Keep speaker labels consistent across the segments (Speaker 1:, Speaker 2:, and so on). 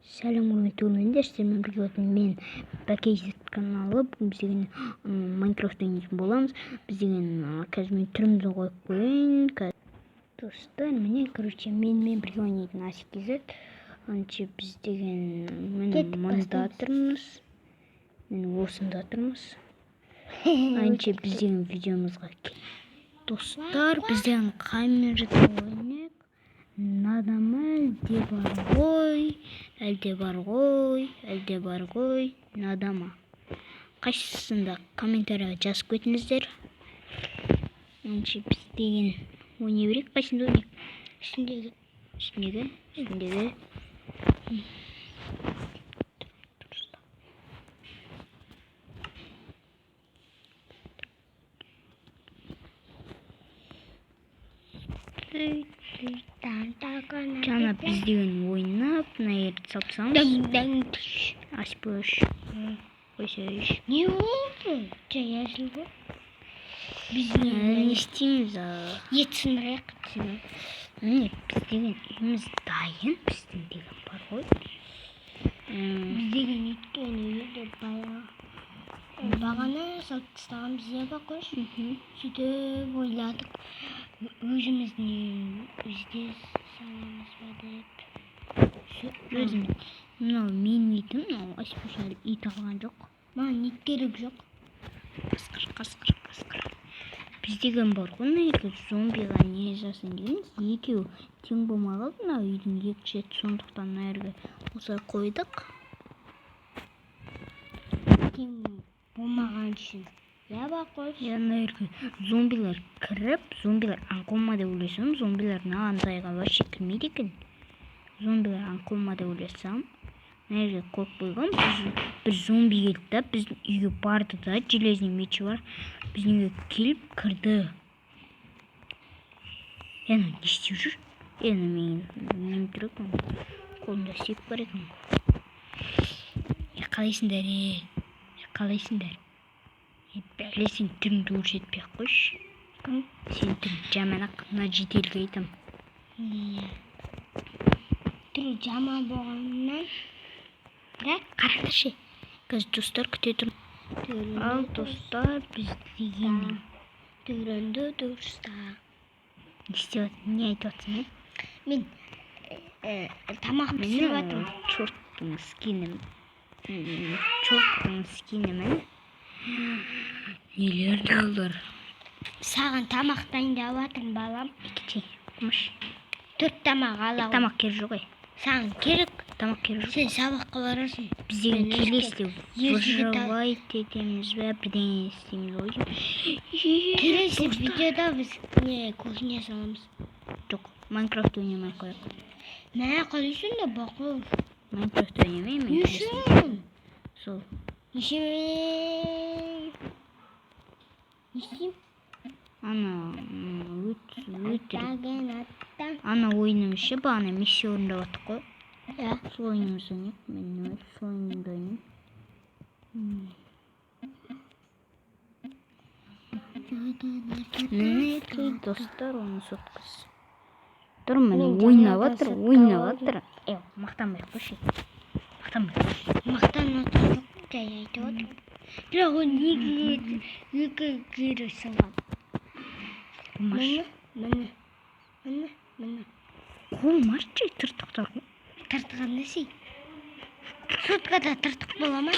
Speaker 1: Сәлем, құрметті көрермендер! Сіздермен бірге болатын мен, Бәкей каналы. Бүгін біз деген Майнкрафт ойнайтын боламыз. Біз деген қазір мен түрімді қойып қояйын. Достар, міне, короче, менімен бірге ойнайтын Асик KZ. Анче біз деген міне
Speaker 2: Кеттік,
Speaker 1: мында
Speaker 2: бастаймыз.
Speaker 1: тұрмыз. Міне, осында тұрмыз. Анче біз деген видеомызға достар, біз деген камерада ойнайық. Надо ма, әлде бар ғой, әлде бар ғой, әлде бар ғой, надо ма? Қайсысында, комментарийға жазып кетіңіздер. Ендеше біз деген ойнай берейік. Қайсында ойнайық?
Speaker 2: Үстіндегі.
Speaker 1: Үстіндегі, үстіндегі. Жаңа біз деген ойнап, мына жерді салып тастағанбыз. Аспөш. Қойсайшы.
Speaker 2: Не болды? Жаясың ғой. Біз
Speaker 1: Не істейміз?
Speaker 2: Ет сындырайық.
Speaker 1: Міне, біз деген үйіміз дайын, біздің деген бар ғой.
Speaker 2: Біз деген өйткені үйді баяғы бағана салып тастағанбыз, иә, Бақош? Сөйтіп ойладық, өзіміздің үйімізде саламыз ба деп.
Speaker 1: Өзім мынау менің итім, мынау Аспөш әлі ит алған жоқ.
Speaker 2: Маған ит керек жоқ.
Speaker 1: Қасқыр, қасқыр, қасқыр. Біз деген бар ғой, мына жерге зомбиға не жасайын дегенбіз, екеуі тең болмай қалды мына үйдің екі шеті, сондықтан мына жерге осылай қойдық.
Speaker 2: Тең болмаған үшін. Иә, Бақош?
Speaker 1: Иә, мына жерге зомбилар кіріп, зомбилар аңқау ма деп ойласам, зомбилар мынандайға вообще кірмейді екен. Зомбилар аңқау ма деп ойласам, мына жерге қойып қойған. Бір зомби келді да, біздің үйге барды да, железный мечі бар, біздің үйге келіп кірді. Е, анау не істеп жүр? Е, анау менің нем тұр екен ғой, қолымда сүйек бар екен ғой. Е, қалайсыңдар, е? Е, қалайсыңдар? Е, бәле, сен түріңді көрсетпей ақ қойшы.
Speaker 2: Кім?
Speaker 1: Сенің түрің жаман ақ, мына жителге айтамын.
Speaker 2: Иә. Түрі жаман болғанынан, бірақ
Speaker 1: Қараңдаршы, қазір, достар, күте тұр. Ал, достар, біз деген
Speaker 2: түріңді дұрыста.
Speaker 1: Не істеп жатырсың, не айтып жатырсың, е?
Speaker 2: Мен тамақ пісіріп жатырмын.
Speaker 1: Черттың скині, черттың скині, міне, нелер олар.
Speaker 2: Саған тамақ дайындап жатырмын, балам.
Speaker 1: Екінші қумыш.
Speaker 2: Төрт тамақ ала ғой.
Speaker 1: Тамақ керек жоқ, ей.
Speaker 2: Саған керек.
Speaker 1: Тамақ керек жоқ.
Speaker 2: Сен сабаққа барасың.
Speaker 1: Біз деген
Speaker 2: Мен
Speaker 1: келесіде
Speaker 2: ертеге
Speaker 1: выживать етеміз бе, бірдеңе істейміз ғой деймін.
Speaker 2: Келесі видеода біз не кухня саламыз.
Speaker 1: Жоқ, Майнкрафт ойнамай ақ қояйық.
Speaker 2: Мә, қалайсың да, Бақош?
Speaker 1: Майнкрафт ойнамаймын
Speaker 2: Не
Speaker 1: мен келесі.
Speaker 2: үшін?
Speaker 1: Сол.
Speaker 2: Неше, не істеймін?
Speaker 1: Ана өтірік.
Speaker 2: Аттан аттан.
Speaker 1: Ана ойынымыз ше, бағана миссия орындап жаттық қой.
Speaker 2: Иә.
Speaker 1: Сол ойынымызды ойнайық. Мен сол ойынды ойнаймын. Мінекей, достар, оның соткасы тұр, міне.
Speaker 2: Мен
Speaker 1: Ойнап
Speaker 2: жаңадан
Speaker 1: жатыр,
Speaker 2: сотка
Speaker 1: ойнап
Speaker 2: алдым.
Speaker 1: жатыр. Е, мақтанбай ақ қойшы, мақтанбай ақ қойшы.
Speaker 2: Мақтанып отырған жоқ, жай айтып отырмын. Бірақ ол екі екі кері сынған.
Speaker 1: Қумаш.
Speaker 2: Міне, міне, міне, міне.
Speaker 1: Қумашы, тыртықтар ғой.
Speaker 2: Тыртығын несі? Соткада тыртық бола ма?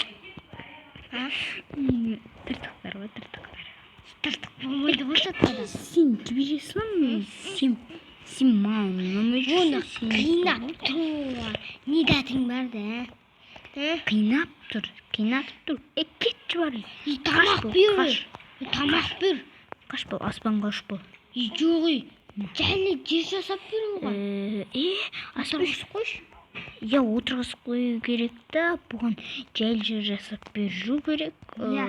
Speaker 2: А?
Speaker 1: Тыртықтар ғой, тыртықтар.
Speaker 2: Тыртық болмайды ғой соткада.
Speaker 1: Сен жібере саламын, сен маған ұнамай
Speaker 2: Оны
Speaker 1: жүрсің сен.
Speaker 2: Қинап тұр. Не дәтің бар да? А?
Speaker 1: Қинап тұр, қинатып тұр. Е, кетші, бар.
Speaker 2: И, тамақ
Speaker 1: Қаш,
Speaker 2: бер.
Speaker 1: қаш.
Speaker 2: И, тамақ бер.
Speaker 1: Қаш бол, аспанға ұш бол.
Speaker 2: И, жоқ, и. Және жер жасап бер оған.
Speaker 1: Е, аспан.
Speaker 2: Отырғызып қойшы.
Speaker 1: Иә, отырғызып қою керек та, бұған жайлы жер жасап беру керек.
Speaker 2: Иә.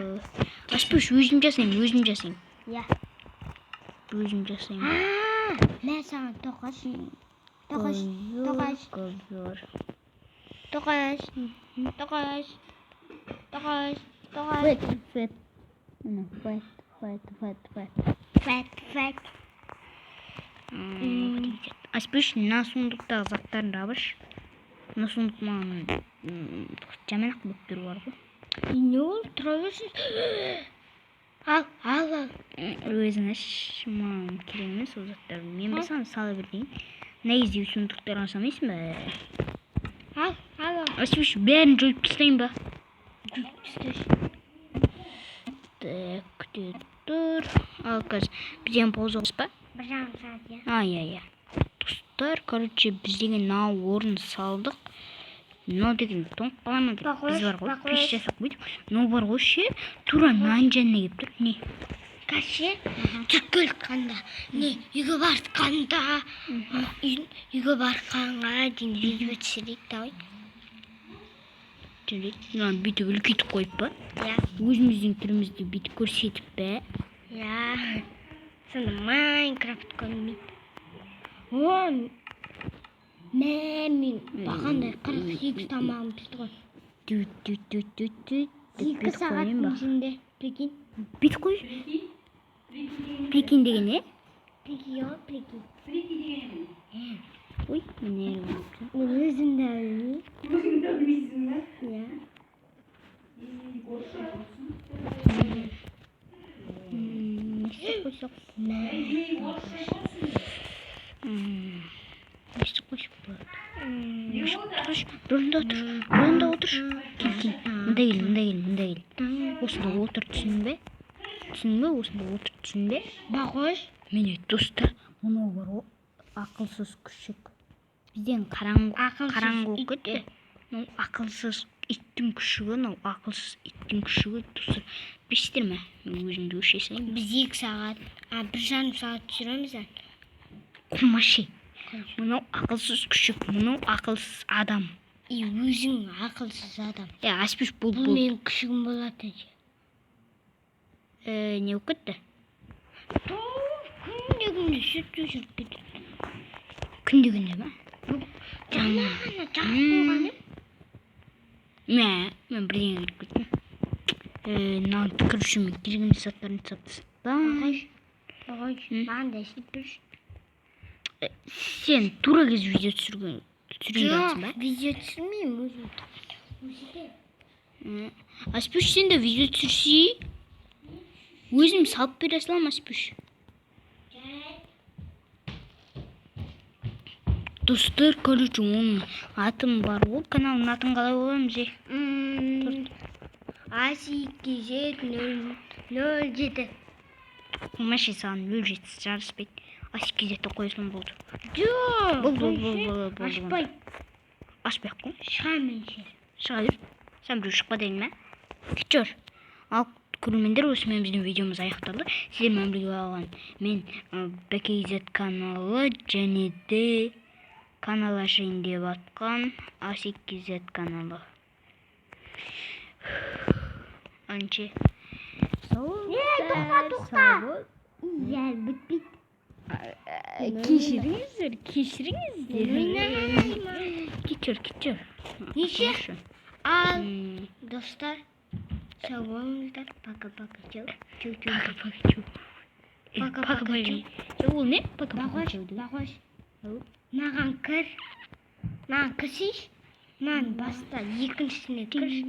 Speaker 1: Аспөш, өзім жасаймын, өзім жасаймын.
Speaker 2: Иә.
Speaker 1: Өзім жасаймын.
Speaker 2: А, мә саған тоқаш. Тоқаш, тоқаш.
Speaker 1: Ковер.
Speaker 2: Тоқаш. Тоқаш. Тоқаш. Тоқаш.
Speaker 1: Фет, фет. Міне, фет, фет, фет, фет.
Speaker 2: Фәт, фәт.
Speaker 1: Аспөш, мына сундуктағы заттарын алшы. Мына сундук маған жаман ақ болып тұр бар ғой.
Speaker 2: Не ол, тұра берсін. Ал, ал, ал.
Speaker 1: Өзің аш, маған керек емес ол заттар. Мен бір саған сала берейін. Мына кезде сундуктарға салмайсың ба?
Speaker 2: Ал, ал, ал.
Speaker 1: Ашып, бәрін жойып тастайын ба?
Speaker 2: Тасташы.
Speaker 1: Так, күте тұр. Ал қазір бізден пауза қойсыз ба?
Speaker 2: 1,5 сағат, иә.
Speaker 1: А, иә, иә. Достар, короче, біз деген мынау орын салдық. Мынау деген тоңып қала ма деп. Біз бар ғой, пеш жасап қойдық. Мынау бар ғой ше, тура нан жанына келіп тұр. Не?
Speaker 2: Қазір түккіл қанда, не, үйге барғанға дейін видео түсірейік, давай.
Speaker 1: Жарайды. Мынаны бүйтіп үлкейтіп қойып па?
Speaker 2: Иә.
Speaker 1: Өзіміздің түрімізді бүйтіп көрсетіп пе?
Speaker 2: Иә. Сонда Майнкрафт көрінбейді. О, мә, мен бағандай 48 тамағым пісті ғой.
Speaker 1: Дүт, дүт, дүт, дүт, дүт деп
Speaker 2: 2
Speaker 1: бүйтіп қояйын
Speaker 2: сағаттың
Speaker 1: ба?
Speaker 2: ішінде, прикинь.
Speaker 1: Бүйтіп қой. Прикинь деген не?
Speaker 2: Прикинь, ғой, прикинь.
Speaker 1: Ой, міне.
Speaker 2: Мен өзім де білмеймін.
Speaker 3: Өзің де білмейсің бе?
Speaker 2: Иә.
Speaker 3: Орысша болсын.
Speaker 1: Не істеп қойсақ?
Speaker 2: Мә.
Speaker 3: Ей, орысша болсын.
Speaker 1: Не істеп қойсақ болады?
Speaker 3: Не болды?
Speaker 1: Тұршы, бұрында отыр, бұрында отыр. Кел, кел, мында кел, мында кел, мында кел. Осында отыр, түсіндің бе? Түсіндің бе? Осында отыр, түсіндің бе?
Speaker 2: Бақош.
Speaker 1: Міне, достар, мынау бар ғой, ақылсыз күшік. Бізден қараңғы
Speaker 2: Ақылсыз
Speaker 1: қараңғы болып
Speaker 2: ит.
Speaker 1: кетті. Мынау ақылсыз иттің күшігі, мынау ақылсыз иттің күшігі, достар. Білесіздер ме? Мен өзімді өшіре салайын.
Speaker 2: Біз 2 сағат, а 1,5 сағат түсіреміз, а?
Speaker 1: Қумашы. Мынау ақылсыз күшік, мынау ақылсыз адам.
Speaker 2: И өзің ақылсыз адам.
Speaker 1: Е, аспиш, бол,
Speaker 2: Бұл
Speaker 1: бол.
Speaker 2: менің күшігім болады.
Speaker 1: Не болып кетті?
Speaker 2: Күнде күнде сүт өшіріп кетеді.
Speaker 1: Күнде күнде ма?
Speaker 2: Жаңа ғана жағып қойған едім.
Speaker 1: Мә, мен бірдеңе кіріп кеттім. Мынаны, короче, мен керек емес заттарын тастап тастаймын.
Speaker 2: Ағаш, маған да істеп берші.
Speaker 1: Сен тура кез видео түсірген адамсың ба?
Speaker 2: Жоқ, видео түсірмеймін өзім. Көрсетемін.
Speaker 1: Аспүш, сен де видео түсірсей. Өзім салып бере саламын, Аспүш.
Speaker 2: Жарайды.
Speaker 1: Достар, короче, оның атын бар ғой, каналының атын қалай қоямыз, е?
Speaker 2: Аси KZ 0 07.
Speaker 1: Қоймашы, саған 07 жараспайды. Аси KZ қоя салам, болды.
Speaker 2: Жоқ.
Speaker 1: Болды, болды, болды, болды, болды.
Speaker 2: Ашпай.
Speaker 1: Ашпай ақ қой.
Speaker 2: Шығамын ше.
Speaker 1: Шыға бер. Сен біреу шықпа дедің ме? Кетші. Ал, көрермендер, осымен біздің видеомыз аяқталды. Сіздермен бірге болған мен, Бәке KZ каналы және де канал ашайын деп атқан Асик KZ каналы. Анче.
Speaker 2: Не, тоқта, тоқта. Иә, бітпейді.
Speaker 1: Кешіріңіздер, кешіріңіздер. Кетші, кетші.
Speaker 2: Неше? Ал, достар, сау болыңыздар. Пока, пока, чау. Чау, чау.
Speaker 1: Пока, пока, чау.
Speaker 2: Пока,
Speaker 1: Пока,
Speaker 2: пока,
Speaker 1: пока.
Speaker 2: чау.
Speaker 1: Ол не? Пока, пока,
Speaker 2: Бақош,
Speaker 1: чау деген.
Speaker 2: Бақош. Маған кір. Маған кірсейші. Маған баста екіншісіне кірші.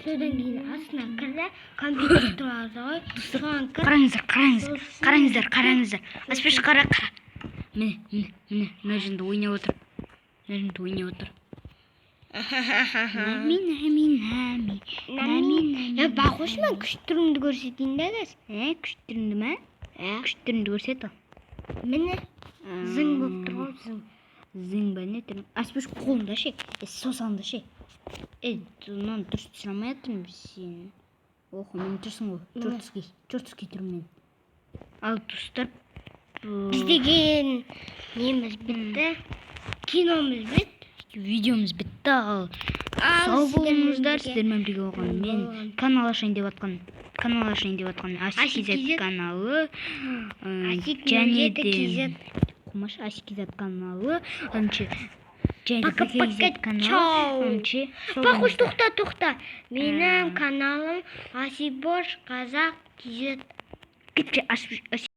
Speaker 2: Содан кейін астына кір де, компьютер тұрады ғой. Соған кір.
Speaker 1: Қараңыздар, қараңыздар, қараңыздар, қараңыздар. Аспеш, қара, қара. Міне, міне, міне, мына жерде ойнап отыр. Мына жерде ойнап отыр. Нами, нами, нами. Нами, нами.
Speaker 2: Е, Бақош, мен күшті түрімді көрсетейін да қазір.
Speaker 1: Е, күшті түріңді ме?
Speaker 2: Ә,
Speaker 1: Күшті түріңді көрсет ал.
Speaker 2: міне, зың болып тұр ғой, зың.
Speaker 1: Зың ба, не түрің? Аспеш, қолыңда ше. Е, саусағыңда ше. Е, мынаны дұрыс түсіре алмай жатырмын сен. Охо, мен тұрсың ғой. Чертский, чертский түрмен. Ал, достар,
Speaker 2: Біз деген неміз бітті. Киномыз бітті.
Speaker 1: Видеомыз бітті. Ал,
Speaker 2: Ал,
Speaker 1: сау
Speaker 2: сіздермен
Speaker 1: болыңыздар.
Speaker 2: бірге
Speaker 1: Сіздермен бірге болған мен,
Speaker 2: болған.
Speaker 1: канал ашайын деп жатқан Асик
Speaker 2: Асик
Speaker 1: KZ
Speaker 2: KZ.
Speaker 1: каналы,
Speaker 2: Асик
Speaker 1: және
Speaker 2: 07
Speaker 1: де
Speaker 2: KZ.
Speaker 1: Қумаш, Асик KZ каналы, анчы және де
Speaker 2: Пока,
Speaker 1: Бәке
Speaker 2: пока,
Speaker 1: KZ каналы,
Speaker 2: чау.
Speaker 1: анчы сау
Speaker 2: Бақош,
Speaker 1: болыңыздар.
Speaker 2: тоқта, тоқта. Менің каналым Асибош Қазақ KZ.
Speaker 1: Кетші, Асик.